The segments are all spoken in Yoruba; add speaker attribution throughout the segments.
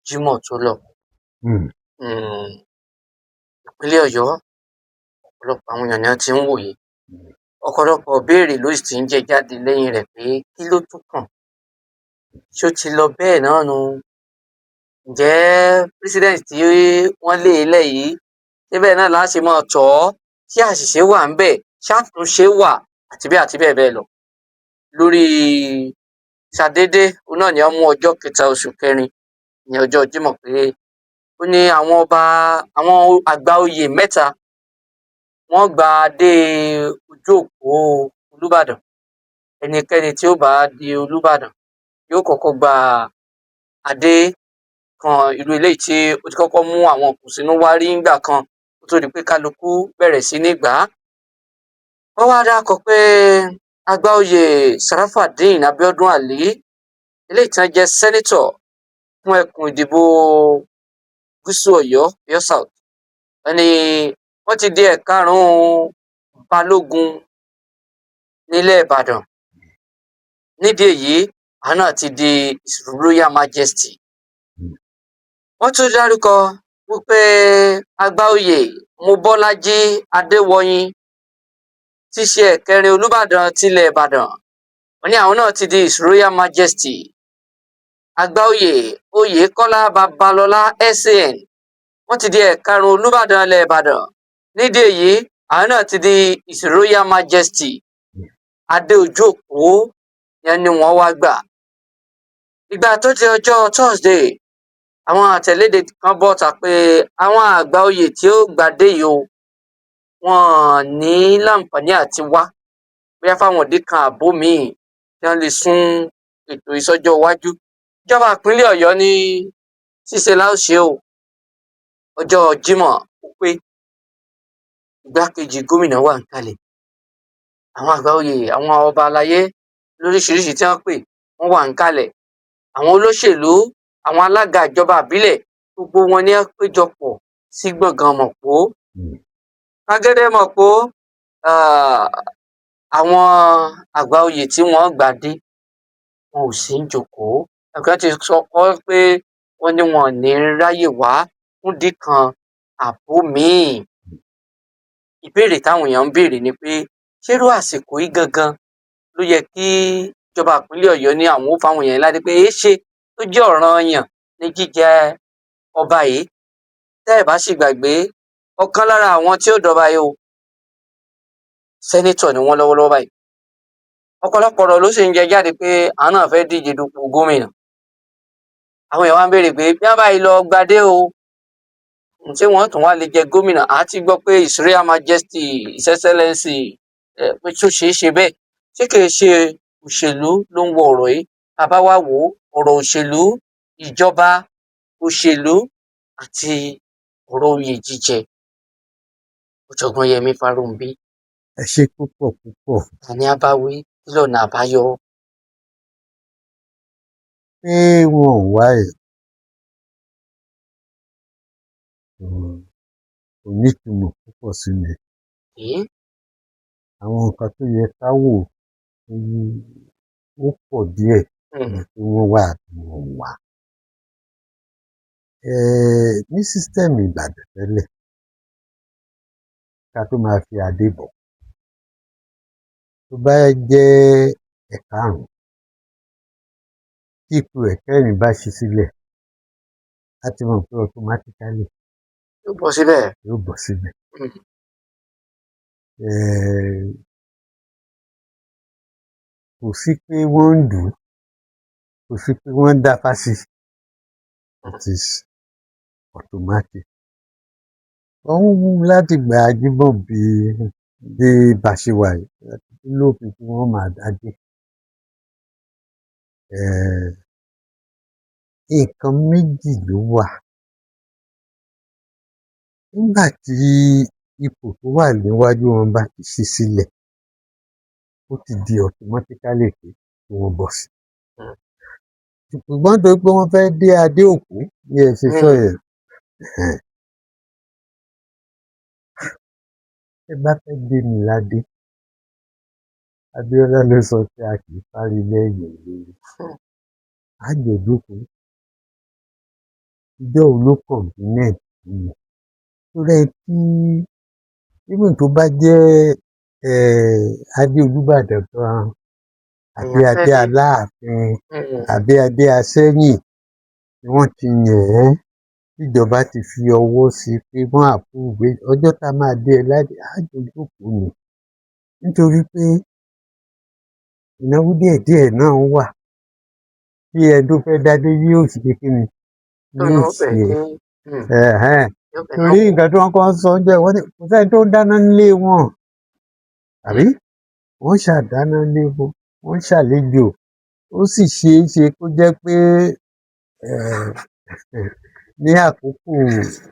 Speaker 1: Jímọ̀ tó lọ. Ìpínlẹ̀ Ọ̀yọ́, ọ̀pọ̀lọpọ̀ àwọn èèyàn ni wọ́n ti ń wòye. Ọ̀pọ̀lọpọ̀ ìbéèrè ló sì ti ń jẹ jáde lẹ́yìn rẹ̀ pé kí ló tún kàn? Ṣó ti lọ bẹ́ẹ̀ náà nu? Ǹjẹ́ president tí wọ́n lé lẹ̀ yìí, ṣé bẹ́ẹ̀ náà la ṣe máa tọ̀ ọ́? Ṣé àṣìṣe wà ńbẹ̀? Ṣé àtúnṣe wà? Àti bẹ́ẹ̀ àti bẹ́ẹ̀ bẹ́ẹ̀ lọ. Lórí ṣàdédé, òun náà ni wọ́n mú ọjọ́ kẹta oṣù kẹrin ní ọjọ́ Jímọ̀ pé ó ní àwọn ọba, àwọn àgbà oyè mẹ́ta, wọ́n gba adé ojú òpó Olúbàdàn. Ẹnikẹ́ni tí ó bá di Olúbàdàn yóò kọ́kọ́ gba adé kan, irú eléyìí tí ó ti kọ́kọ́ mú àwọn ìkùnsínú wá rí ńgbà kan kó tó di pé kálukú bẹ̀rẹ̀ sí ní gbà á. Wọ́n wá dárúkọ pé àgbà oyè Sharafadeen Abiodun Ali, eléyìí tí wọ́n jẹ́ senator fún ẹkùn ìdìbò Gúúsù Ọ̀yọ́, Ọ̀yọ́ South, wọ́n ní wọ́n ti di ẹ̀karùn-ún balógun nílẹ̀ Ìbàdàn. Nídìí èyí, àwọn náà ti di His Royal Majesty. Wọ́n tún dárúkọ wípé àgbà oyè Mobọ́lájí Adéwọyìn, tí í ṣe ẹ̀kẹrin Olúbàdàn tilẹ̀ Ìbàdàn, wọ́n ní àwọn náà ti di His Royal Majesty. Àgbà oyè Oyèkọ́lá Babalọ́lá SAN, wọ́n ti di ẹ̀karùn-ún Olúbàdàn ilẹ̀ Ìbàdàn. Nídìí èyí, àwọn náà ti di His Royal Majesty. Adé ojú òpó yẹn ni wọ́n wá gbà. Ìgbà tó di ọjọ́ Thursday, àwọn àtẹ̀léde kan bọ́ta pé àwọn àgbà oyè tí ó gbadé yìí o, wọn ní láǹfààní àti wá, bóyá fáwọn ìdí kan àbó míì tí wọ́n lè sún ètò ìsọjọ́ iwájú. Ìjọba ìpínlẹ̀ Ọ̀yọ́ ní ṣíṣe la ó ṣe o. Ọjọ́ Jímọ̀ ó pé, igbákejì gómìnà wà níkàlẹ̀, àwọn àgbà oyè, àwọn ọba aláyé lóríṣiríṣi tí wọ́n pè, wọ́n wà níkàlẹ̀, àwọn olóṣèlú, àwọn alága ìjọba ìbílẹ̀, gbogbo wọn ní wọ́n péjọpọ̀ sí gbọ̀ngàn Mọ̀pó. Gbàgede Mọ̀pó, àwọn àgbà oyè tí wọ́n gbàdé, wọn ò sí ń jókòó. Ẹ̀kan ti sọ kọ́ pé wọ́n ní wọn ò ní ráyè wá fúndìí kan àbó míì. Ìbéèrè táwọn èèyàn ń béèrè ni pé ṣérú àsìkò yìí gangan ló yẹ kí ìjọba ìpínlẹ̀ Ọ̀yọ́ ní àwọn ó fáwọn èèyàn ládé, pé èé ṣe tó jẹ́ ọ̀ranyàn ní jíjẹ ọba yìí? Tẹ́ ẹ̀ bá sì gbàgbé, ọ̀kan lára àwọn tí ó dọba yìí o, senator ni wọ́n lọ́wọ́lọ́wọ́ báyìí. Ọ̀pọ̀lọpọ̀ ọ̀rọ̀ ló sì ń jẹ jáde pé àwọn náà fẹ́ díje dupò gómìnà. Àwọn èèyàn wá ń béèrè pé bí wọ́n bá yìí lọ gbadé o, ṣé wọ́n tún wá lè jẹ gómìnà? Àá ti gbọ́ pé His Royal Majesty, His Excellency, pé ṣó ṣeé ṣe bẹ́ẹ̀? Ṣé kìí ṣe òṣèlú ló ń wọ ọ̀rọ̀ yìí? Tá a bá wá wò ó, ọ̀rọ̀ òṣèlú, ìjọba, òṣèlú àti ọ̀rọ̀ oyè jíjẹ. Ọ̀jọ̀gbọ́n Yẹmí Fáróǹbí.
Speaker 2: Ẹ ṣe púpọ̀ púpọ̀.
Speaker 1: Ta ni a bá wí? Kí lọ̀nà àbáyọ?
Speaker 2: Pé wọn ò wá ẹ̀ kò nítumọ̀ púpọ̀ sí mi. Àwọn nǹkan tó yẹ ká wò ó pọ̀ díẹ̀ pé wọ́n wà àbí wọn ò wá. Ní system Ìbàdàn tẹ́lẹ̀, ká tó máa fi adé bọ̀, tó bá jẹ́ ẹ̀karùn-ún, tí ipò ẹ̀kẹrin bá ṣí sílẹ̀, á ti mọ̀ pé automatically
Speaker 1: yóò bọ́ síbẹ̀.
Speaker 2: Yóò bọ́ síbẹ̀. Kò sí pé wọ́n ń dù ú, kò sí pé wọ́n ń dáfá sí i. It is automatic. Wọ́n ń láti gba Ajímọ̀bí dé bá a ṣe wà yìí lófin tí wọ́n máa dádé. Nǹkan méjì ló wà. Nígbà tí ipò tó wà níwájú wọn bá ti ṣí sílẹ̀, ó ti di automatically pé kí wọ́n bọ́ sí i. Ṣùgbọ́n torí pé wọ́n fẹ́ dé adé òkú bí ẹ ṣe sọ yẹn, tẹ́ bá fẹ́ dé mi ládé, Abíọ́lá ló sọ pé a kì í fárí lẹ́yìn olórí. Á jọ jókòó. Ìjọ́ wo ló convenient fún mi? Torí ẹ tí even tó bá jẹ́ adé Olúbàdàn gan àbí
Speaker 1: Èèyàn fẹ́
Speaker 2: adé
Speaker 1: dé.
Speaker 2: Aláàfin àbí adé Aṣẹ́yìn ni wọ́n ti yàn ẹ́, tíjọba ti fi ọwọ́ sí pé wọ́n approve pé ọjọ́ tá a máa dé ẹ ládé, á jọ jókòó ni, nítorí pé ìnáwó díẹ̀díẹ̀ náà wà tí ẹni tó fẹ́ dádé yóò ṣe kí ni
Speaker 1: Tó
Speaker 2: yóò
Speaker 1: náà fẹ́
Speaker 2: ṣe.
Speaker 1: dé.
Speaker 2: Ẹ̀hẹ́n.
Speaker 1: Yóò fẹ́
Speaker 2: Torí
Speaker 1: náwó.
Speaker 2: nǹkan tí wọ́n kọ́ sọ jẹ́, wọ́n ní kò sẹ́ni tó ń dáná nílé wọn, àbí wọ́n ṣàdáná nílé wọn, wọ́n ṣàlejò. Ó sì ṣeé ṣe kó jẹ́ pé ní àkókò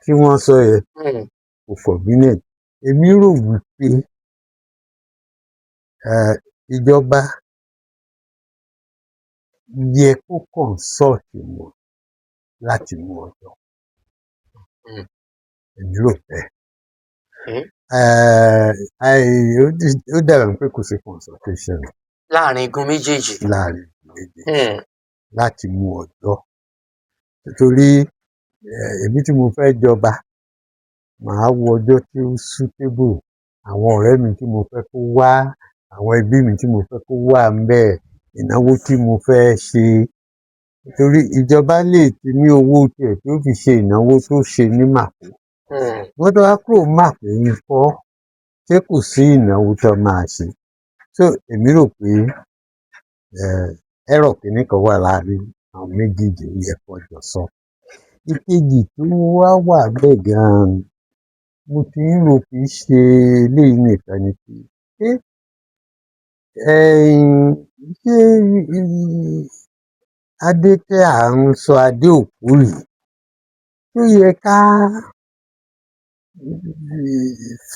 Speaker 2: tí wọ́n sọ yẹn kò convenient. Èmi rò wípé ìjọba yẹ kó consult wọn láti mú ọjọ́. Èmi rò bẹ́ẹ̀. Ó dàbí pé kò sí consultation
Speaker 1: Láàrin igun méjèèjì.
Speaker 2: láàrin méjèèjì láti mú ọjọ́, nítorí èmi tí mo fẹ́ jọba, màá wo ọjọ́ tí ó suitable, àwọn ọ̀rẹ́ mi tí mo fẹ́ kó wá, àwọn ẹbí mi tí mo fẹ́ kó wà ńbẹ̀, ìnáwó tí mo fẹ́ ṣe, nítorí ìjọba lè ti ní owó tiẹ̀ tí ó fi ṣe ìnáwó tó ṣe ní Màpó. Wọ́n tó wá kúrò Màpó ńkọ́? Ṣé kò sí ìnáwó tó máa ṣe? So èmi rò pé error kìíní kan wà láàrin àwọn méjèèjì, ó yẹ kó jọ sọ. Ìkejì tó wá wà bẹ́ẹ̀ gan-an, mo ti ń rò, kì í ṣe eléyìí nìkan, ni pé ṣé adé tí à ń sọ, adé òkú yìí, tó yẹ ká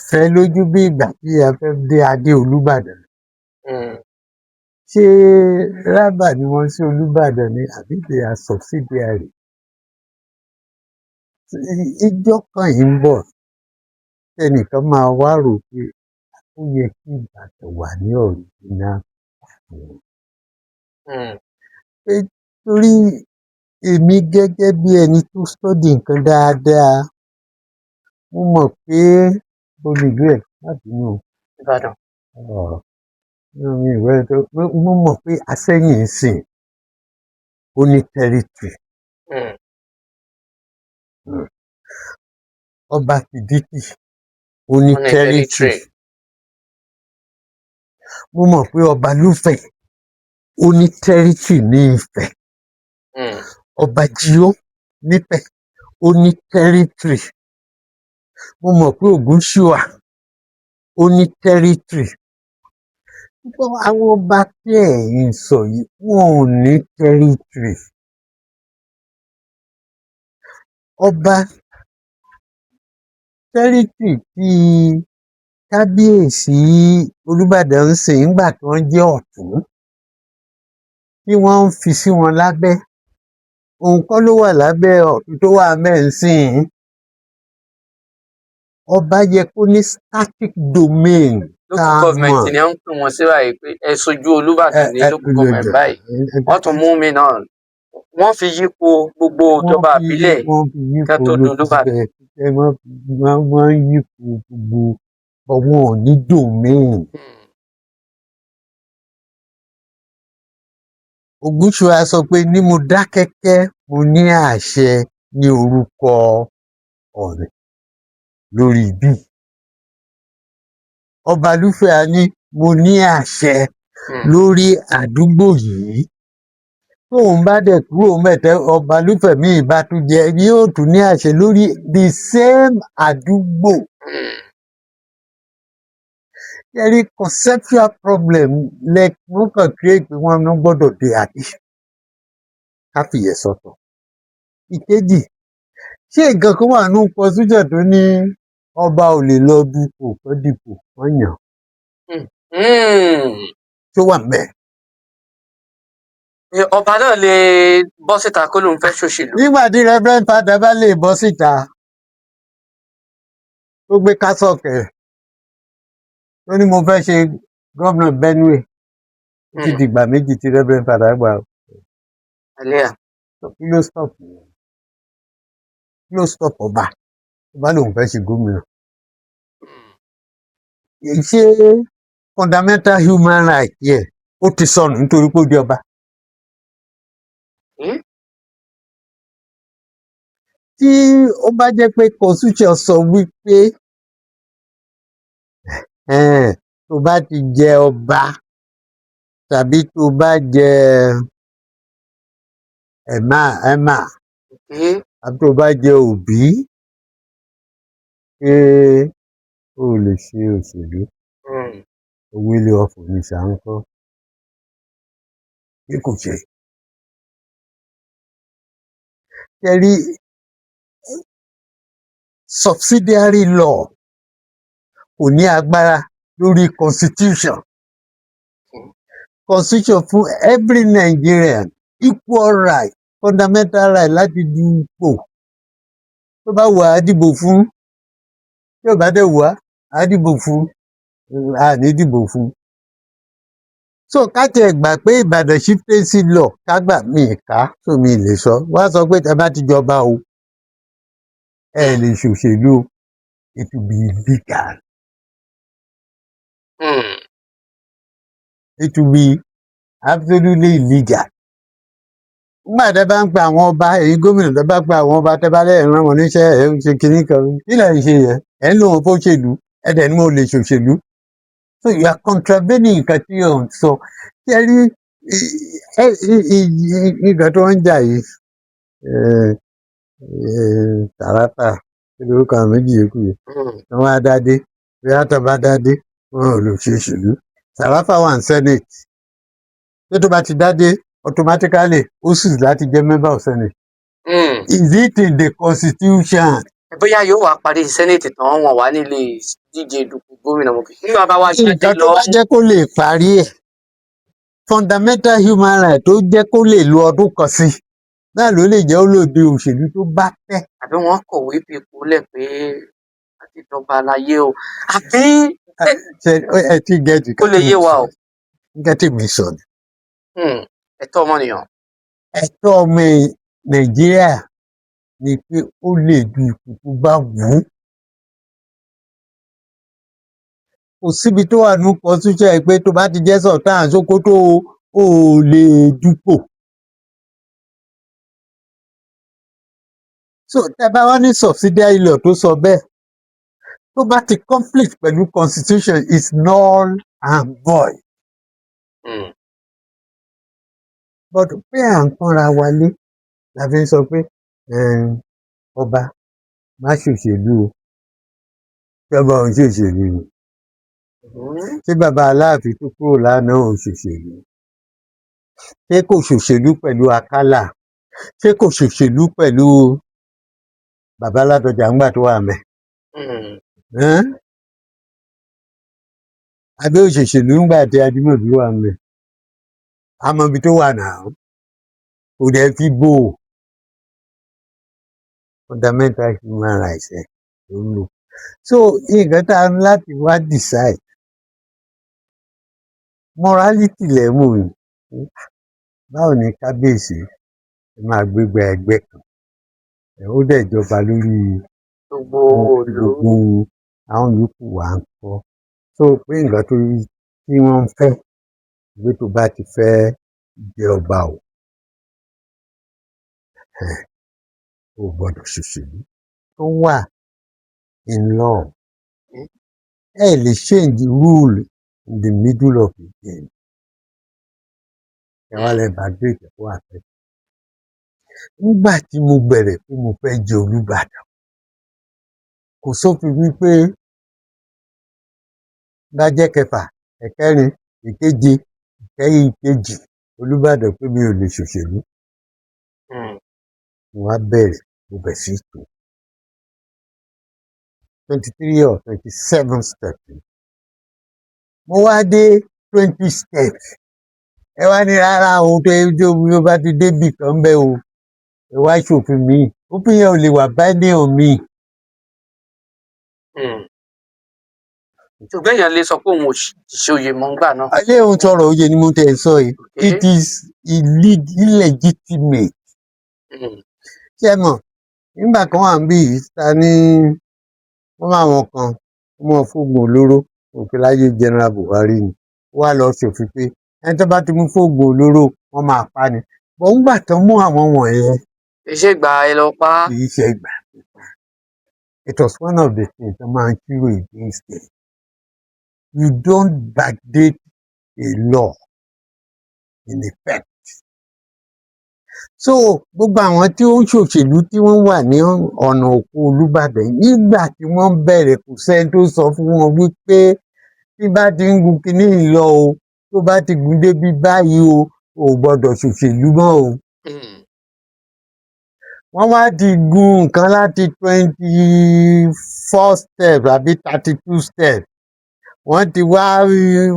Speaker 2: fẹ́ lójú bí ìgbà tí a fẹ́ dé adé Olúbàdàn? Ṣé rival ni wọ́n sí Olúbàdàn ni, àbí they are subsidiary? Ìjọ́ kan yìí ń bọ̀, tẹnìkan máa wá rò pé ó yẹ kí Ìbàdàn wà ní original. Pé torí èmi gẹ́gẹ́ bí ẹni tó study nǹkan dáadáa, mo mọ̀ pé olùgbé ẹ̀, má bínú o.
Speaker 1: Ìbàdàn.
Speaker 2: Mi ò wẹ́ tó mo mọ̀ pé Asẹ́yìn ń sìn ó ní territory. Ọba Fìdítì ó ní
Speaker 1: Ó ní
Speaker 2: territory.
Speaker 1: territory.
Speaker 2: Mo mọ̀ pé ọba Lúfẹ̀ ó ní territory ní Ifẹ̀. Ọba Jíó nífẹ̀ ó ní territory. Mo mọ̀ pé Ògúnṣùà ó ní territory. Ṣùgbọ́n àwọn ọba tí ẹ̀yin sọ yìí, wọn ò ní territory. Ọba territory tí kábíyèsí Olúbàdàn ń sìn nígbà tí wọ́n jẹ́ ọ̀tún, tí wọ́n ń fi sí wọn lábẹ́, òun kọ́ ló wà lábẹ́ ọ̀tún tó wà ńbẹ̀ ńsìnyí. Ọba yẹ kó ní static domain tá
Speaker 1: Local
Speaker 2: a
Speaker 1: government
Speaker 2: mọ̀.
Speaker 1: ni wọ́n ń pè wọ́n sí báyìí pé ẹ sojú Olúbàdàn ní local government báyìí. Wọ́n tún mú mi náà, wọ́n fi yípo gbogbo ìjọba ìbílẹ̀
Speaker 2: Wọ́n fi
Speaker 1: ká
Speaker 2: yípo
Speaker 1: tó
Speaker 2: ló
Speaker 1: dolúbàdàn.
Speaker 2: Bẹ́ẹ̀, wọ́n máa ń yípo gbogbo, but wọn ò ní domain. Ògúnṣúà sọ pé ní Mọdákẹ́kẹ́, mo ní àṣẹ ní orúkọ Ọọ̀ni lórí ibí. Ọbalúfẹ̀ á ní mo ní àṣẹ lórí àdúgbò yìí. Tóun bá dẹ̀ kúrò ńbẹ̀, tẹ́ Ọbalúfẹ̀ míì bá tún jẹ, yóò tún ní àṣẹ lórí the same àdúgbò. Ṣé ẹ rí conceptual problem lẹ wọ́n kàn create pé wọ́n gbọ́dọ̀ dé adé. Ká fìyẹn sọ́tọ̀. Ìkejì, ṣé nǹkan kan wà nínú constitution tó ní ọba ò lè lọ dupò, kán dìbò kán yàn án? Ṣó wà ńbẹ̀?
Speaker 1: Ọba náà lè bọ́ síta kó lóun fẹ́ ṣòṣèlú.
Speaker 2: Nígbà tí Reverend Father bá lè bọ́ síta, tó gbé cassock ẹ̀, tó ní mo fẹ́ ṣe gómìnà Benue, ó ti dìgbà méjì tí Reverend Father gbà.
Speaker 1: Hallelujah.
Speaker 2: Kí ló stop yẹn? Kí ló stop ọba tó bá lóun fẹ́ ṣe gómìnà? Ṣé fundamental human right yẹ ó ti sọnù nítorí pé ó di ọba? Tí ó bá jẹ́ pé constitution sọ wípé tó bá ti jẹ ọba tàbí tó bá jẹ ẹ̀mà àbí tó bá jẹ òbí pé o ò lè ṣe òṣèlú, owó ilé ọ̀fọ̀ ní sàǹkọ́ bí kò ṣe. Ṣé rí, subsidiary law kò ní agbára lórí constitution. Constitution fún every Nigerian equal right, fundamental right láti du ipò tó bá wù á dìbò fún, tí ò bá dẹ̀ wù á, á dìbò fún, á ní dìbò fún. So ká tiẹ̀ gbà pé Ìbàdàn chieftaincy law, ká gbà mí ká tó mi lè sọ wá sọ pé tẹ bá ti jọba o, ẹ lè ṣòṣèlú o, it will be illegal. It will be absolutely illegal. Nígbà tẹ bá ń pe àwọn ọba, èyí gómìnà, tẹ bá pe àwọn ọba, tẹ bá lẹ́yìn rán wọn níṣẹ́, ẹ̀ ń ṣe kinní kan, kí lẹ̀ ń ṣe yẹn? Ẹ̀ ń lò wọn fóṣèlú, ẹ̀ dẹ̀ ní mo lè ṣòṣèlú. So you are contravening nǹkan tí ò ń sọ. Ṣé ẹ rí nǹkan tó ń jà yìí, Tàràtà, kí lorúkọ àwọn méjì yòókù yìí? Wọ́n wá dádé, bí wọ́n tó bá dádé, wọn ò lè ṣe òṣèlú. Sàràfà wà ní Senate. Ṣé tó bá ti dádé, automatically ó sì láti jẹ́ member of Senate? Is it in the constitution?
Speaker 1: Bóyá yóò wá parí Senate tán, wọn wà nílé díje dupò gómìnà mọ́ nígbà bá wá jáde
Speaker 2: Nǹkan tó
Speaker 1: lọ.
Speaker 2: bá jẹ́ kó lè parí ẹ̀, fundamental human right tó jẹ́ kó lè lo ọdún kan sí náà ló lè jẹ́ ó lòdì òṣèlú tó bá fẹ́.
Speaker 1: Àbí wọn kọ̀wé fipò lẹ̀ pé àti dọba láyé o, àbí?
Speaker 2: Ṣe ẹ ti get?
Speaker 1: Kó lè yé wa o.
Speaker 2: Nǹkan tí mi sọ ni.
Speaker 1: Ẹ̀tọ́ ọmọnìyàn.
Speaker 2: Ẹ̀tọ́ ọmọ Nàìjíríà ni pé ó lè du ipò tó bá wù ú. Kò síbi tó wà ní constitution yìí pé tó bá ti jẹ́ Sultan Sokoto o, ò lè dupò. So tẹ́ bá wá ní subsidiary law tó sọ bẹ́ẹ̀, tó bá ti conflict pẹ̀lú constitution, is null and void. But pé à ń pọ́nra wa lé la fi ń sọ pé ọba má ṣòṣèlú o. Ṣọba òun ṣòṣèlú ni? Ṣé bàbá Aláàfin tó kúrò lánàá òun ṣòṣèlú? Ṣé kò ṣòṣèlú pẹ̀lú Akálà? Ṣé kò ṣòṣèlú pẹ̀lú bàbá Ládọjà ńgbà tó wà mẹ́? Àbí òṣèṣèlú ńgbà tí Ajímọ̀bí wà mẹ́? Àmọ́ ibi tó wà náà kò dẹ̀ fi bò ó. Fundamental human rights ẹ̀ ló ń lò. So nǹkan tá a ní láti wá decide, morality lẹ̀ ń wò yìí. Báwo ni kábíyèsí ẹ máa gbégbá ẹgbẹ́ kan, ẹ̀ ó dẹ̀ jọba lórí
Speaker 1: gbogbo ìlú?
Speaker 2: Gbogbo àwọn yòókù wà ń kọ́. So pé nǹkan tó tí wọ́n ń fẹ́ pé tó bá ti fẹ́ jẹ ọba o, o gbọ́dọ̀ ṣòṣèlú tó wà in law. Ẹ lè change rule in the middle of the game. Ẹ wá lẹ bá gbé ìjọba wà fẹ́. Nígbà tí mo bẹ̀rẹ̀ pé mo fẹ́ jẹ Olúbàdàn, kò sófin wípé bá jẹ́ kẹfà, ẹ̀kẹrin, ìkeje, ìkẹyìn, ìkejì Olúbàdàn pé mi ò lè ṣòṣèlú. Mo wá bẹ̀rẹ̀, mo bẹ̀ sí tò 23 or 27 steps. Mo wá dé 20 steps, ẹ wá ní rárá o, tó tó bá ti débì kan bẹ́ẹ̀ o, ẹ wá ṣòfin míì, òfin yẹn ò lè wà binding on me.
Speaker 1: Ṣùgbọ́n èèyàn lè sọ pé òun ò ṣe oyè mọ́ ńgbà náà.
Speaker 2: Ilé òun tọrọ oyè ni mo tẹ̀ sọ yìí. It is illegitimate. Ṣé ẹ mọ̀ Nígbà kan wà níbí yìí ta ní wọ́n máa wọn kan wọ́n máa fóògùn olóró òfin láyé General Buhari ni. Ó wá lọ ṣòfin pé ẹni tó bá ti mú fóògùn olóró, wọ́n máa pa ni. Bọ́n ńgbà tán mú àwọn wọ̀nyẹn,
Speaker 1: Iṣẹ́ ìgbà ẹ lọ pa á.
Speaker 2: Kì í ṣe ìgbà pípa. It was one of the things tó máa ń ṣírò against it. You don't backdate a law in effect. So gbogbo àwọn tí ó ń ṣòṣèlú tí wọ́n wà ní ọ̀nà òkú Olúbàdàn nígbà tí wọ́n bẹ̀rẹ̀, kò sẹ́ni tó sọ fún wọn wípé tí bá ti ń gun kinní yìí lọ o, tó bá ti gun débi báyìí o, ò gbọ́dọ̀ ṣòṣèlú mọ́ o. Wọ́n wá ti gun nǹkan láti 24 steps àbí 32 steps, wọ́n ti wá,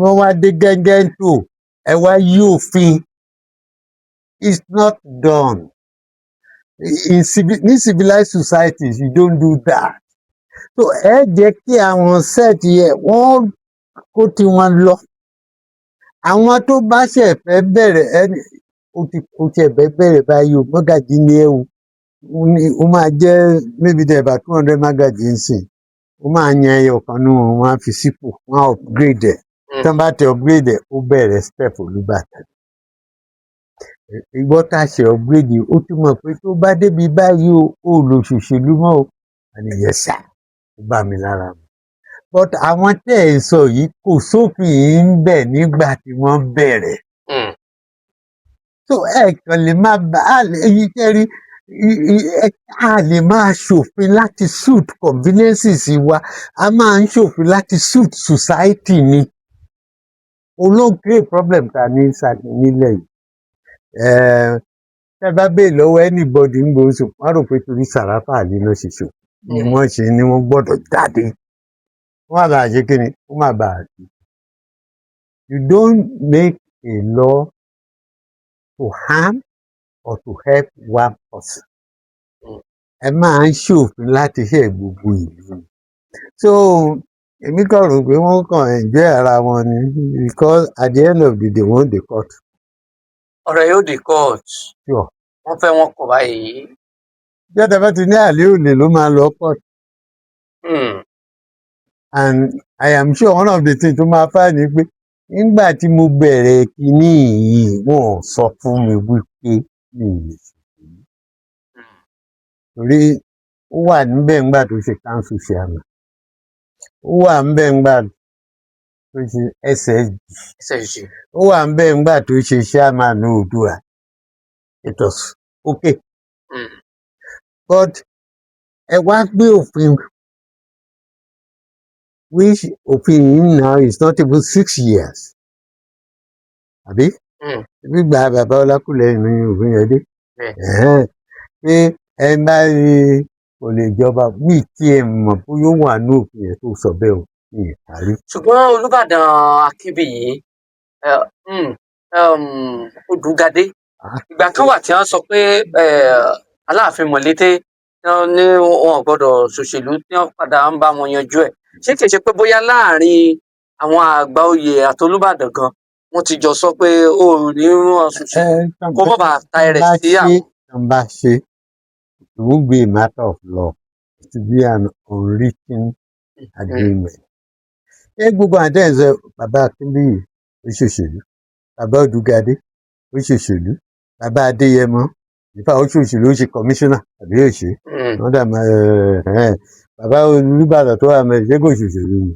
Speaker 2: wọ́n wá dé gẹ́gẹ́ tó ẹ wá yí òfin. It's not done in ní civilized societies. You don't do that. So ẹ jẹ́ kí àwọn set yẹ wọ́n kó tiwọn lọ. Àwọn tó bá ṣẹ̀ fẹ́ bẹ̀rẹ̀, ẹni ó ti ẹ̀ fẹ́ bẹ̀rẹ̀ báyìí o, mọ́gàjí ni ẹ o, ó ní ó máa jẹ́ maybe there about 200 mọ́gàjí ń sìn, ó máa yan ẹyọ kan nínú wọn, wọ́n á fi sípò, wọ́n á upgrade ẹ̀. Tí wọ́n bá ti upgrade ẹ̀, ó bẹ̀rẹ̀ step Olúbàdàn. Ìgbọ́ tá a ṣe upgrade, ó túmọ̀ pé tó bá débi báyìí o, ó lò ṣòṣèlú mọ́ o. Àní yes sir, ó bá mi lára mu. But àwọn tẹ́ ẹ̀ ń sọ yìí, kò sófin yìí ń bẹ̀ nígbà tí wọ́n bẹ̀rẹ̀. So ẹ kàn lè má bá a lè èyí kẹ́rí, a lè máa ṣòfin láti suit conveniences wa. A máa ń ṣòfin láti suit society ni. Olóhùn create problem ta ní nílẹ̀ yìí. Tẹ́ bá béèrè lọ́wọ́ anybody ń gbòòsò, wọ́n á rò pé torí Sàràfà Àlì náà ṣe ṣòfin ni wọ́n ṣe ni wọ́n gbọ́dọ̀ jáde. Wọ́n má bàa ṣe kíni, wọ́n má bàa ṣe. You don't make a law to harm or to help one person. Ẹ máa ń ṣòfin láti ṣe gbogbo ìlú ni. So èmi kàn rò pé wọ́n kàn enjoy ara wọn ni, because at the end of the day, wọ́n dé court.
Speaker 1: Ọ̀rọ̀ yóò dé court.
Speaker 2: Sure.
Speaker 1: Wọ́n fẹ́ wọn kọ̀ báyìí.
Speaker 2: Jọ́dá bá ti ní àlè òlè ló máa lọ court. And I am sure one of the things tó máa fà ní pé nígbà tí mo bẹ̀rẹ̀ kinní yìí, wọ́n ò sọ fún mi wípé mi ò lè ṣe èyí. Torí ó wà níbẹ̀ nígbà tó ṣe council chairman, ó wà níbẹ̀ nígbà tó ṣe SSG,
Speaker 1: SSG.
Speaker 2: ó wà níbẹ̀ nígbà tó ṣe chairman Oòduà. It was okay. But ẹ wá gbé òfin, which òfin yìí now is not even 6 years, àbí? Gbígbà bàbá Ọlákùlẹ́hìn ní òfin yẹn dé.
Speaker 1: Bẹ́ẹ̀.
Speaker 2: Ẹ̀hẹ́n. Pé ẹ bá rí kò lè jọba, mí tí ẹ mọ̀ bóyá ó wà ní òfin yẹn tó sọ bẹ́ẹ̀ o, mi ì kárí.
Speaker 1: Ṣùgbọ́n Olùbàdàn Akínbíyì Odùgadé, ìgbà kan wà tí wọ́n sọ pé Aláàfin Mọ̀lété, tí wọ́n ní wọn ò gbọ́dọ̀ ṣòṣèlú, tí wọ́n padà ń bá wọn yanjú ẹ̀. Ṣé kìí ṣe pé bóyá láàrin àwọn àgbà oyè àtolúbàdàn gan wọ́n ti jọ sọ pé ó ní wọn ṣòṣèlú kó má bàa ta ẹrẹ̀
Speaker 2: bá
Speaker 1: sí
Speaker 2: ṣe
Speaker 1: àwọn.
Speaker 2: Tán bá ṣe, it won't be a matter of law, it will be an unwritten agreement. Ṣé gbogbo àwọn tẹ́ ẹ̀ ń sọ, bàbá Akínbíyì ó ṣòṣèlú, bàbá Odùgadé ó ṣòṣèlú, bàbá Adéyẹmọ ìfà ó ṣòṣèlú, ó ṣe kọmíṣánná àbí ó ṣe? Wọ́n dà máa ẹ̀ bàbá Olúbàdàn tó wà mẹ́rin, ṣé kò ṣòṣèlú ni?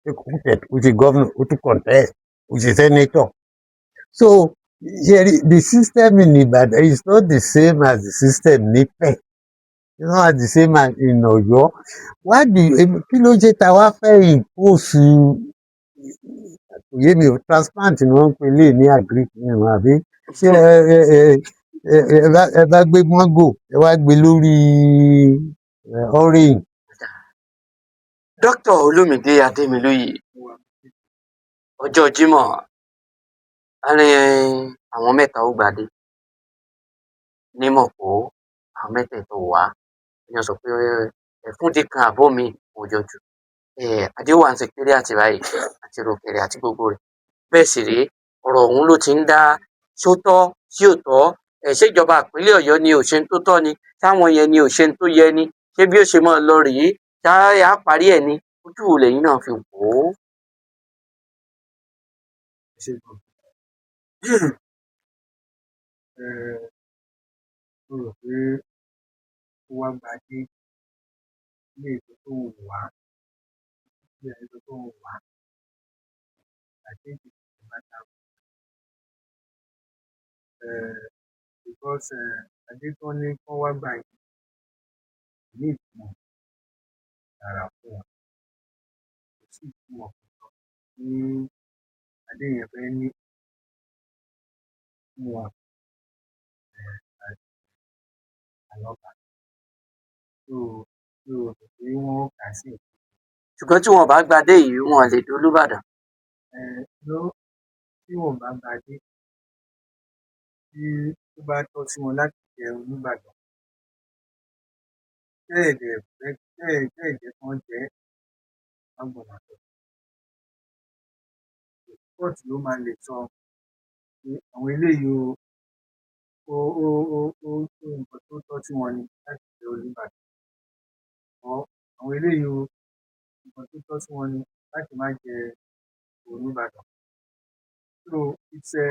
Speaker 2: Ṣé kò tẹ̀? Ó ṣe governor, ó tún contest, ó ṣe senator. So ṣe rí, the system in Ibadan is not the same as the system ní Ifẹ̀. It's not the same as in Ọ̀yọ́. Why do you, kí ló ṣe ta wá fẹ́ impose? Kò yé mi o. Transplant ni wọ́n ń pè lé ní agric ní ìwọ̀n, àbí ṣé ẹ bá gbé mango, ẹ wá gbé lórí orange.
Speaker 1: Dókítà Olúmídé Adémilóyè, ọjọ́ Jímọ̀ á ní àwọn mẹ́ta ó gbadé ní Mọ̀pó, àwọn mẹ́tẹ̀ẹ̀ta ò wá. Èèyàn sọ pé ẹ̀fúndì kan àbọ̀ mi ò yọjú. Adé wà ní secretariat báyìí àti rògbèrè àti gbogbo rẹ̀. Bẹ́ẹ̀ sì rèé, ọ̀rọ̀ ọ̀hún ló ti ń dá sótọ́ sí òtọ́. Ẹ̀ ṣèjọba ìpínlẹ̀ Ọ̀yọ́ ni ò ṣe ń tó tọ́ ni, táwọn yẹn ni ò ṣe ń tó yẹ ni, ṣé bí ó ṣe máa lọ rèé tá a parí ẹ̀ ni? Ojú wo lẹ̀yin náà fi wò ó?
Speaker 3: Ṣe gan. Mo rò pé ó wá gba dé ilé ètò tó wù wá, ilé ètò tó wù wá. I think it's a matter of because adé tó ní kán wá gbà yìí kò ní ìtumọ̀ tààrà fún wọn. Kò sí ìtumọ̀ kankan tí adé yẹn fẹ́ ní fún wọn as Alọ́ba. So mi ò rò pé wọ́n ó kà á sí nǹkan.
Speaker 1: Ṣùgbọ́n tí wọn ò bá gba adé yìí, wọn ò lè di Olúbàdàn.
Speaker 3: No, tí wọn ò bá gba adé, tí ó bá tọ́ sí wọn láti jẹ Olúbàdàn, tẹ́ ẹ̀ dẹ̀ fẹ́, tẹ́ ẹ̀ jẹ́ kán jẹ ẹ́, wọ́n gbọ́dọ̀ tọ́. Kóòtù ló máa lè sọ pé àwọn eléyìí o, ó nǹkan tó tọ́ sí wọn ni láti jẹ Olúbàdàn, or àwọn eléyìí o, nǹkan tó tọ́ sí wọn ni láti má jẹ Olúbàdàn. So it's a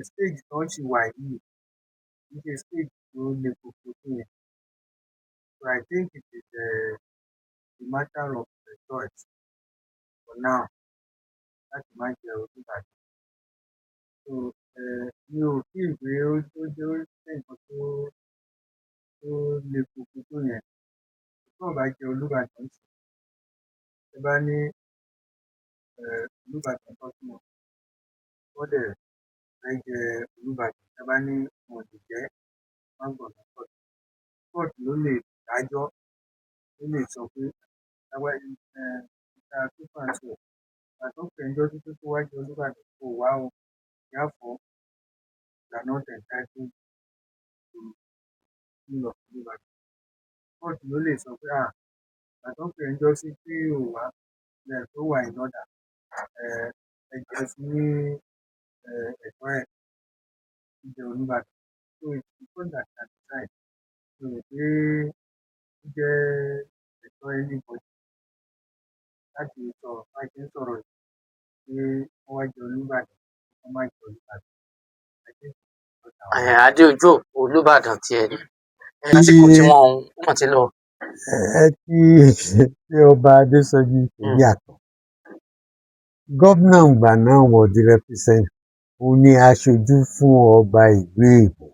Speaker 3: stage tó ń ṣì wà yìí, kì í ṣe stage tó le koko tó yẹn. So I think it is a matter of choice for now láti má jẹ Olúbàdàn. So mi ò feel pé ó jẹ́ nǹkan tó le koko tó yẹn. Tí wọ́n bá jẹ Olúbàdàn nísìnyí, tẹ́ bá ní Olúbàdàn tọ́ sí wọn, wọ́n dẹ̀ fẹ́ jẹ Olúbàdàn, tẹ́ bá ní wọn ò lè jẹ́, wọ́n gbọ́dọ̀ kóòtù. Kóòtù ló lè dájọ́, ló lè sọ pé lágbájá, Mr. So and so, ìgbà tó pè é níjọ́sí pé kó wá jẹ Olúbàdàn, kò wá o, therefore you are not entitled to king of Olúbàdàn. Kóòtù ló lè sọ pé ìgbà tó pè é níjọ́sí tí ò wá, tó wà in order, ẹ jẹ́ fún ní ẹ̀tọ́ ẹ̀ jíjẹ Olúbàdàn. So it's the court that can decide. Mi ò rò pé ó jẹ́ ẹ̀tọ́ anybody láti sọ̀rọ̀ bá ṣe ń sọ̀rọ̀ yìí pé wọ́n wá jẹ Olúbàdàn, wọ́n má jẹ Olúbàdàn. I think
Speaker 1: Adé ojú òpó Olúbàdàn tiẹ̀ ni lásìkò tí wọ́n ó mọ̀ ti lọ.
Speaker 2: Ẹ tí ọba Adésọjí kò yàtọ̀. Gómìnà ìgbà náà was the represent, òun ni aṣojú fún ọba ìlú Èbó.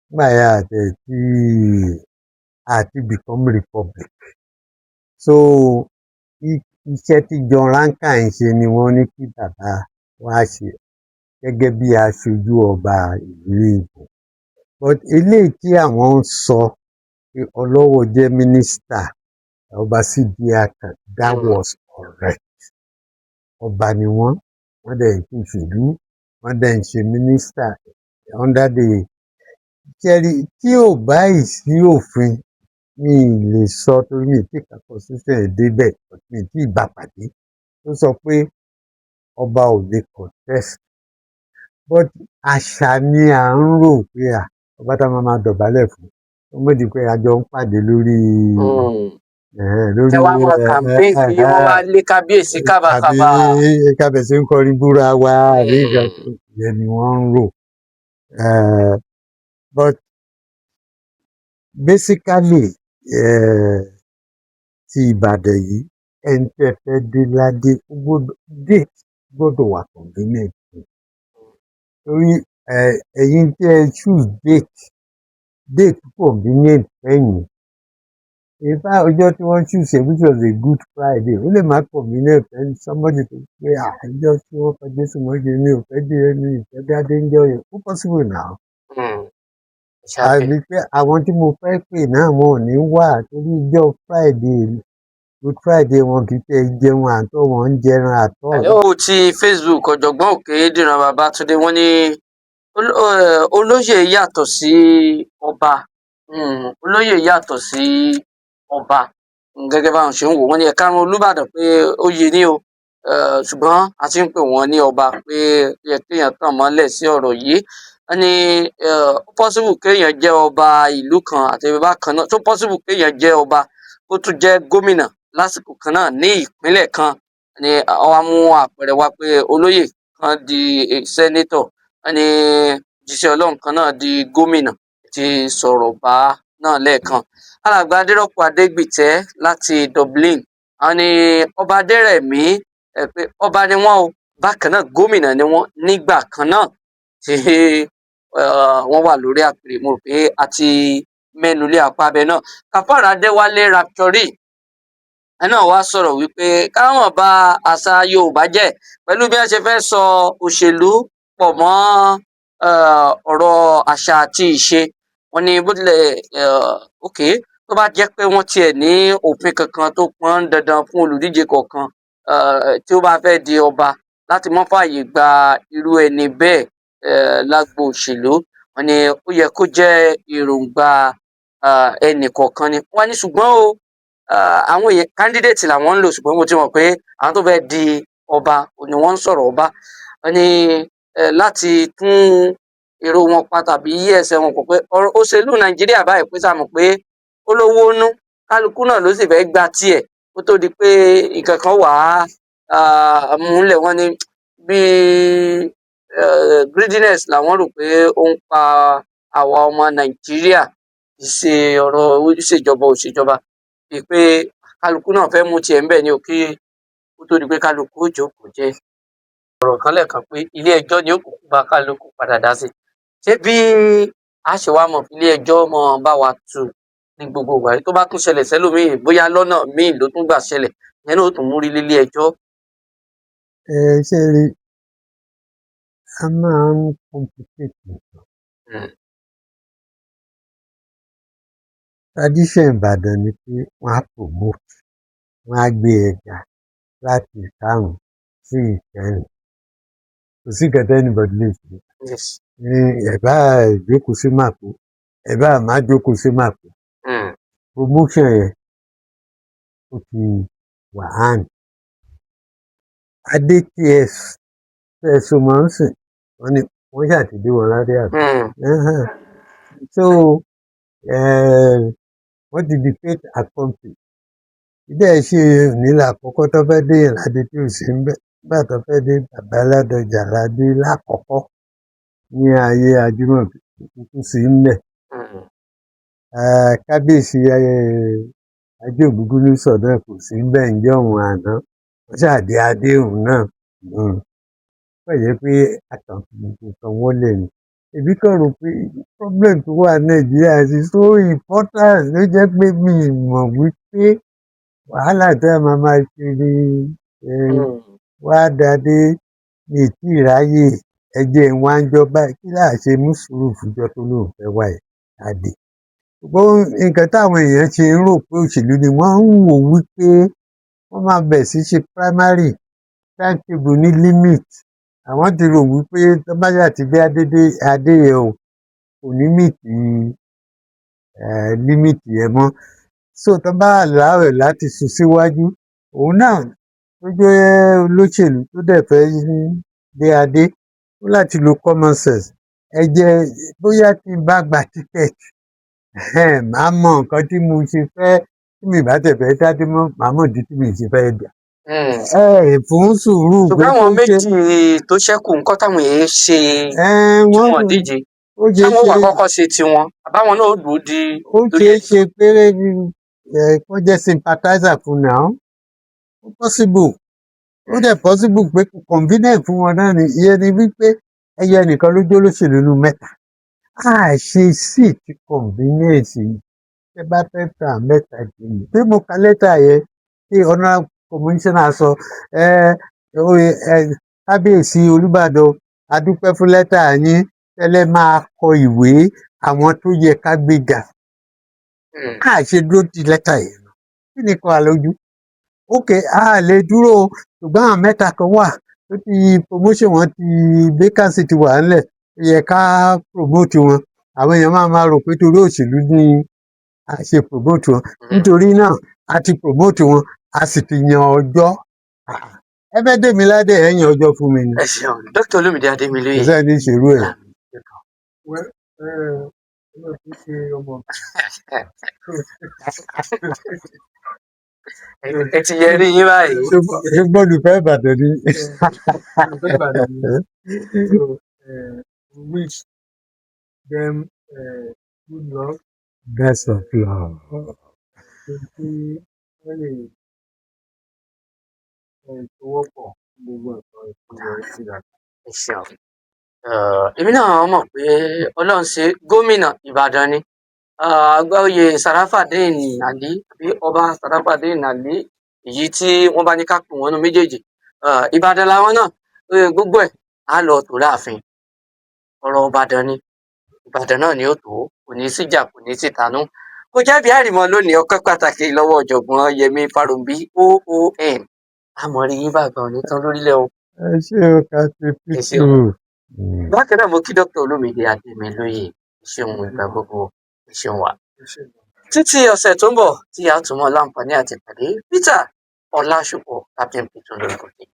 Speaker 2: Nígbà yẹn àti tí àti become republic. So iṣẹ́ tí John Rankine ṣe ni wọ́n ní kí bàbá wa ṣe gẹ́gẹ́ bí aṣojú ọba ìlú Èbó. But eléyìí tí àwọn ń sọ pé Ọlọ́wọ̀ jẹ́ mínísítà, ọba C.D. Àkàn, that was correct. Ọba ni wọ́n, wọ́n dẹ̀ ń ṣòṣèlú, wọ́n dẹ̀ ń ṣe mínísítà under the ṣẹ́rí. Tí ò báyìí sí òfin, mi ì lè sọ torí mi ì tí ka constitution ẹ̀ débẹ̀, mi ì tí ì bá pàdé tó sọ pé ọba ò lè contest. But àṣà ni à ń rò pé ọba tá a máa máa dọ̀bálẹ̀ fún, ó mọ̀ di pé a jọ ń pàdé lórí lórí
Speaker 1: Ẹ wá mọ campaign kí wọ́n wá lé kábíyèsí kábàkábà.
Speaker 2: Àbí kábíyèsí ń kọrin búra wa, àbí nǹkan yẹn ni wọ́n ń rò. But basically, ti Ìbàdàn yìí, ẹni tẹ́ fẹ́ dé ládé, ó gbọ́dọ̀ date gbọ́dọ̀ wà convenient fún un. Torí ẹ̀yin tí ẹ choose date convenient fẹ́yìn. In fact, ọjọ́ tí wọ́n choose ẹ̀, which was a Good Friday, ó lè má convenient fẹ́ somebody tó pé ọjọ́ tí wọ́n pa Jésù mọ́ṣe mi ò fẹ́ dé, mi ò fẹ́ dádé ńjọ́ yẹn. Ó possible now. Àbí pé àwọn tí mo fẹ́ pè náà, wọn ò ní wà torí ọjọ́ Friday, Good Friday, wọn kì í fẹ́ jẹun àtọ́, wọn ń jẹran àtọ́.
Speaker 1: Hello, ti Facebook, ọ̀jọ̀gbọ́n Òkèdìran Babátúndé, wọ́n ní olóyè yàtọ̀ sí ọba, olóyè yàtọ̀ sí ọba. Gẹ́gẹ́ báwọn ṣe ń wò, wọ́n ní ẹ̀ka Olúbàdàn pé oyè ni o. Ṣùgbọ́n a ti ń pè wọ́n ní ọba pé ó yẹ kéèyàn tàn mọ́lẹ̀ sí ọ̀rọ̀ yìí. Wọ́n ní ó possible kéèyàn jẹ́ ọba ìlú kan àti bákan náà, tó possible kéèyàn jẹ́ ọba kó tún jẹ́ gómìnà lásìkò kan náà ní ìpínlẹ̀ kan ni. Wọ́n wá mú àpẹẹrẹ wá pé olóyè kan di senator, wọ́n ní òjíṣẹ́ Ọlọ́run kan náà di gómìnà. Ti sọ̀rọ̀ bá náà lẹ́ẹ̀kan. Alàgbà Adérọ́pò Adégbìtẹ́ láti Dublin, àwọn ní ọba Adérẹ̀mí ẹ pé ọba ni wọ́n o, bákan náà gómìnà ni wọ́n nígbà kan náà tí wọ́n wà lórí àpèrè. Mo rò pé a ti mẹ́nu lé apá abẹ náà. Kàfàrà Adéwálé Rapture ẹ náà wá sọ̀rọ̀ wípé káwọn bá àṣà Yorùbá jẹ́ pẹ̀lú bí wọ́n ṣe fẹ́ sọ òṣèlú pọ̀ mọ́ ọ̀rọ̀ àṣà àti ìṣe. Wọ́n ní bó tilẹ̀ ok, tó bá jẹ́ pé wọ́n tiẹ̀ ní òfin kankan tó pọn dandan fún olùdíje kọ̀ọ̀kan tí ó bá fẹ́ di ọba láti má fààyè gba irú ẹni bẹ́ẹ̀ lágbo òṣèlú, wọ́n ní ó yẹ kó jẹ́ èròǹgbà ẹnì kọ̀ọ̀kan ni. Wọ́n ní ṣùgbọ́n o, àwọn èèyàn candidate làwọn ń lò, ṣùgbọ́n mo ti mọ̀ pé àwọn tó fẹ́ di ọba ni wọ́n ń sọ̀rọ̀ ọba. Wọ́n ní láti tún èrò wọn pa tàbí yí ẹsẹ̀ wọn pọ̀ pé ọ̀rọ̀ òṣèlú Nàìjíríà báyìí pé sáà mọ̀ pé ó lówó nú, kálukú náà ló sì fẹ́ gba tiẹ̀ kó tó di pé nǹkan kan wà á múlẹ̀. Wọ́n ní bí greediness làwọn rò pé ó ń pa àwa ọmọ Nàìjíríà, kì í ṣe ọ̀rọ̀ ìṣèjọba òṣèjọba, bíi pé kálukú náà fẹ́ mú tiẹ̀ ńbẹ̀ ni ò kí kó tó di pé kálukú ó jókòó jẹ́. Ọ̀rọ̀ kan lẹ́ẹ̀kan pé ilé ẹjọ́ ni ó kúkú bá kálukú padà dá sí. Ṣé bí a ṣe wá mọ̀ ilé ẹjọ́ mọ̀ bá wa tú ní gbogbo ìgbà yìí, tó bá tún ṣẹlẹ̀ sẹ́lòmíì, bóyá lọ́nà míì ló tún gbà ṣẹlẹ̀, ìyẹn náà ó tún múrí lílé ẹjọ́?
Speaker 2: Ẹ ṣe rí, a máa ń complicate nǹkan. Tradition Ìbàdàn ni pé wọ́n á promote, wọ́n á gbé ẹ ga láti ìkarùn-ún sí ìkẹrin. Kò sí nǹkan tí anybody lè ṣe. Ní ẹ̀ bá jókòó sí màpó, ẹ̀ bá má jókòó sí màpó, promotion yẹn ó ti wà hàn. Adé tí ẹ tẹ́ ẹ so mọ́ ń sìn, wọ́n ní wọ́n ṣáà ti dé wọn ládé àbí? So wọ́n ti di fait accompli. Ìdẹ́ ẹ̀ ṣe nílà àkọ́kọ́ tó fẹ́ dé yẹn ládé tí ò sí ńbẹ̀. Nígbà tó fẹ́ dé bàbá Ládọjà ládé lákọ̀ọ́kọ́ ní ayé Ajímọ̀bí, kò kúkú sí ńbẹ̀. Kábíyèsí Ajé Ògúngúnnísọ̀ náà kò sí ńbẹ̀ ńjọ́ òun àná. Wọ́n ṣáà dé adé òun náà. Ó kàn jẹ́ pé a kàn fi gbogbo nǹkan wọ́lẹ̀ ni. Èmi kàn rò pé problem tó wà ní Nàìjíríà is so important ló jẹ́ pé mi ì mọ̀ wípé wàhálà tí a máa máa ṣe ni wá dadé mi ì tíì ráyè, ẹ jẹ́ n wá ńjọ́ báyìí. Kí là ṣe mú sùúrù fúnjọ́ tó lóun fẹ́ wá yìí á dé. Ṣùgbọ́n nǹkan táwọn èèyàn ṣe ń rò pé òṣèlú ni wọ́n ń wò wípé wọ́n máa bẹ̀rẹ̀ sí ṣe primary, timetable ní limit. Àwọn ti rò wípé tó bá ṣáà ti gbé adé dé adé yẹn o, kò ní meet limit yẹn mọ́. So tó bá allow ẹ̀ láti sún síwájú, òun náà tó jẹ́ olóṣèlú tó dẹ̀ fẹ́ dé adé, ó láti lo common sense. Ẹ jẹ́ bóyá tí n bá gba ticket, màá mọ nǹkan tí mo ṣe fẹ́. Tí mi ì bá tiẹ̀ fẹ́ dádé mọ́, màá mọ̀ ìdí tí mi ì ṣe fẹ́ dà. Ẹ fún sùúrù pé
Speaker 1: Ṣùgbọ́n àwọn
Speaker 2: kó ṣe
Speaker 1: méjì tó ṣẹ́kù ńkọ́ táwọn èèyàn ṣe tí
Speaker 2: wọ́n
Speaker 1: wọ́n díje,
Speaker 2: ó ṣeé
Speaker 1: táwọn wà
Speaker 2: ṣe
Speaker 1: kọ́kọ́ ṣe tiwọn, àbáwọn náà ó dúró di
Speaker 2: ó
Speaker 1: torí
Speaker 2: ṣeé ṣe pé kó jẹ́ sympathizer fún now. Ó possible, ó dẹ̀ possible pé kò convenient fún wọn náà ni. Ìyẹn ni wípé ẹyẹ nìkan ló jó lóṣèlú nínú mẹ́ta. A ṣe sí ti convenience yìí. Tẹ́ bá fẹ́ ta mẹ́ta jù mí pé mo ka lẹ́tà yẹn tí honourable commissioner sọ ẹ ẹ kábíyèsí Olúbàdàn, a dúpẹ́ fún lẹ́tà yín tẹ́lẹ̀, máa kọ ìwé àwọn tó yẹ ká gbéga. A ṣe dúró di lẹ́tà yẹn, kí ni kọ́ àlójú? Ok, a lè dúró o, ṣùgbọ́n àwọn mẹ́ta kan wà tó ti promotion wọn ti vacancy ti wà ńlẹ̀, ó yẹ ká promote wọn. Àwọn èèyàn máa máa rò pé torí òṣèlú ni a ṣe promote wọn. Nítorí náà a ti promote wọn, a sì ti yan ọjọ́. Ẹ fẹ́ dé mi ládé, ẹ̀yìn ọjọ́ fún mi ni.
Speaker 1: Ẹ ṣeun, Dr. Olúmídé
Speaker 2: Kò
Speaker 1: Adémilóyè.
Speaker 2: sẹ́ni tí ń ṣerú ẹ̀.
Speaker 3: Well, èmi ò kì í ṣe ọmọ.
Speaker 1: Ẹ ti yẹ rí yín báyìí.
Speaker 2: Ṣé gbọ́dọ̀ fẹ́ Ìbàdàn ni?
Speaker 3: Olùfẹ́ Ìbàdàn ni. So we wish them good luck.
Speaker 2: Best of luck.
Speaker 3: Kí wọ́n lè fọwọ́pọ̀ gbogbo nǹkan ìpínlẹ̀ síra.
Speaker 1: Ẹ ṣeun. Èmi náà mọ̀ pé Ọlọ́run ṣe gómìnà Ìbàdàn ni. Àgbáòye Sarafadeen Ali àbí Ọba Sarafadeen Ali, èyí tí wọ́n bá ní ká pè wọ́n nu méjèèjì. Ìbàdàn làwọn náà. Gbogbo ẹ̀ á lọ tó láàfin. Ọ̀rọ̀ Ìbàdàn ni, Ìbàdàn náà ni ó tó, kò ní síjà, kò ní sítanú. Kò jábí àrìmọ lónìí. Ọpẹ́ pàtàkì lọ́wọ́ ọ̀jọ̀gbọ́n Yẹmí Farounbi OON. Àmọ́ rí yín bàgbà òní tán lórílẹ̀ o.
Speaker 2: Ẹ ṣé o, Captain.
Speaker 1: Ẹ ṣeun.
Speaker 2: Pitu.
Speaker 1: Bákan náà, mo kí Dr. Olúmídé Adémilóyè. Ẹ ṣeun ìgbà gbogbo, ẹ ṣeun wa.
Speaker 3: Ẹ ṣé gan.
Speaker 1: Títí ọ̀sẹ̀ tó ń bọ̀ tí a tún mọ́ láǹfààní àti pàdé, Peter Ọlásùpọ̀, Captain Peter lórúkọ tèmi.